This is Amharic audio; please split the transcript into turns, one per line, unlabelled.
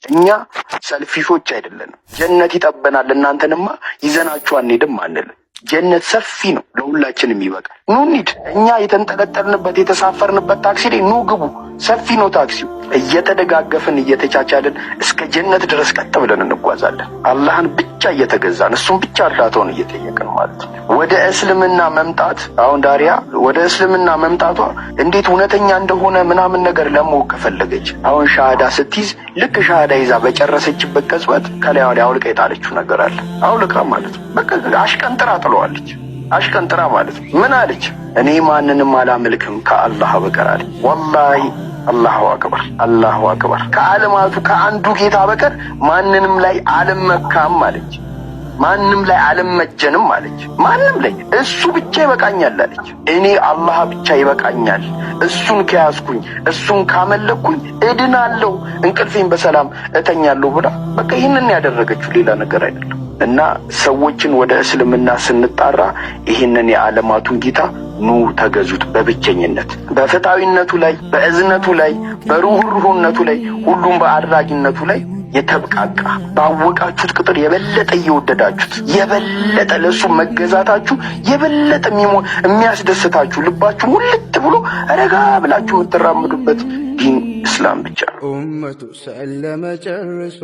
እኛ selfish ኦች አይደለንም። ጀነት ይጠበናል፣ እናንተንማ ይዘናችሁ አንሄድም አንልም። ጀነት ሰፊ ነው፣ ለሁላችንም ይበቃል። ኑ እንሂድ። እኛ የተንጠለጠልንበት የተሳፈርንበት ታክሲ ላይ ኑ ግቡ፣ ሰፊ ነው ታክሲው። እየተደጋገፍን እየተቻቻልን እስከ ጀነት ድረስ ቀጥ ብለን እንጓዛለን። አላህን ብቻ እየተገዛን እሱን ብቻ እርዳታውን እየጠየቅን ማለት ነው። ወደ እስልምና መምጣት አሁን ዳሪያ ወደ እስልምና መምጣቷ እንዴት እውነተኛ እንደሆነ ምናምን ነገር ለማወቅ ከፈለገች አሁን ሻሃዳ ስትይዝ ልክ ሻሃዳ ይዛ በጨረሰችበት ቅጽበት ከላይዋ ላይ አውልቃ የጣለችው ነገር አለ። አውልቃ ማለት ነው። በቃ አሽቀንጥራ ጥለዋለች። አሽቀንጥራ ማለት ነው። ምን አለች? እኔ ማንንም አላመልክም ከአላህ በቀር አለች። ወላሂ አላሁ አክበር፣ አላሁ አክበር። ከዓለማቱ ከአንዱ ጌታ በቀር ማንንም ላይ አልመካም አለች። ማንም ላይ አልመጀንም አለች። ማንም ላይ እሱ ብቻ ይበቃኛል አለች። እኔ አላህ ብቻ ይበቃኛል፣ እሱን ከያዝኩኝ፣ እሱን ካመለኩኝ እድናለሁ፣ እንቅልፌን በሰላም እተኛለሁ ብላ በቃ ይህንን ያደረገችው ሌላ ነገር አይደለም። እና ሰዎችን ወደ እስልምና ስንጣራ ይህንን የዓለማቱን ጌታ ኑ ተገዙት፣ በብቸኝነት በፍትሐዊነቱ ላይ፣ በእዝነቱ ላይ፣ በሩህሩህነቱ ላይ፣ ሁሉም በአድራጊነቱ ላይ የተብቃቃ ባወቃችሁት ቁጥር የበለጠ እየወደዳችሁት የበለጠ ለእሱ መገዛታችሁ የበለጠ የሚያስደስታችሁ ልባችሁ ሙልት ብሎ ረጋ ብላችሁ የምትራምዱበት ዲን እስላም ብቻ ነው።
ኡመቱ ሰለመ ጨርሶ።